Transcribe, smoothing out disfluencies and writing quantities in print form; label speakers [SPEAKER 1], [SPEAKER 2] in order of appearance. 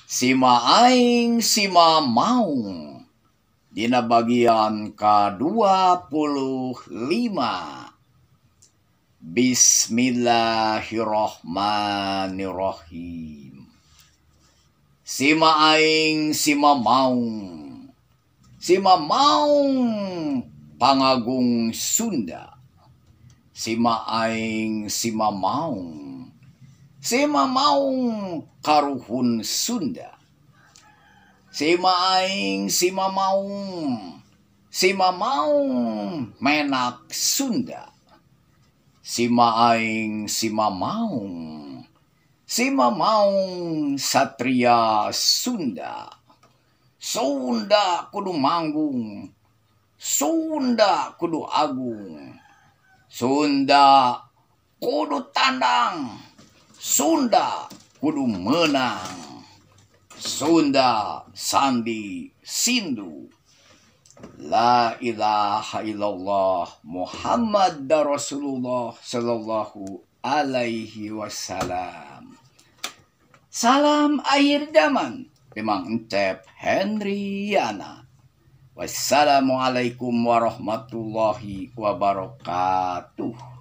[SPEAKER 1] Sima aing sima maung dina bagian ka-25. Bismillahirrahmanirrahim. Sima aing sima maung, sima maung pangagung Sunda. Sima aing sima maung, sima maung karuhun Sunda. Sima aing sima maung, sima maung menak Sunda. Sima aing sima maung, sima maung satria Sunda. Sunda kudu manggung, Sunda kudu agung, Sunda kudu tandang, Sunda kudu menang, Sunda sandi sindu. La ilaha illallah Muhammad Rasulullah sallallahu alaihi wasallam. Salam akhir zaman. Memang Encep Henryana. Wassalamualaikum warahmatullahi wabarakatuh.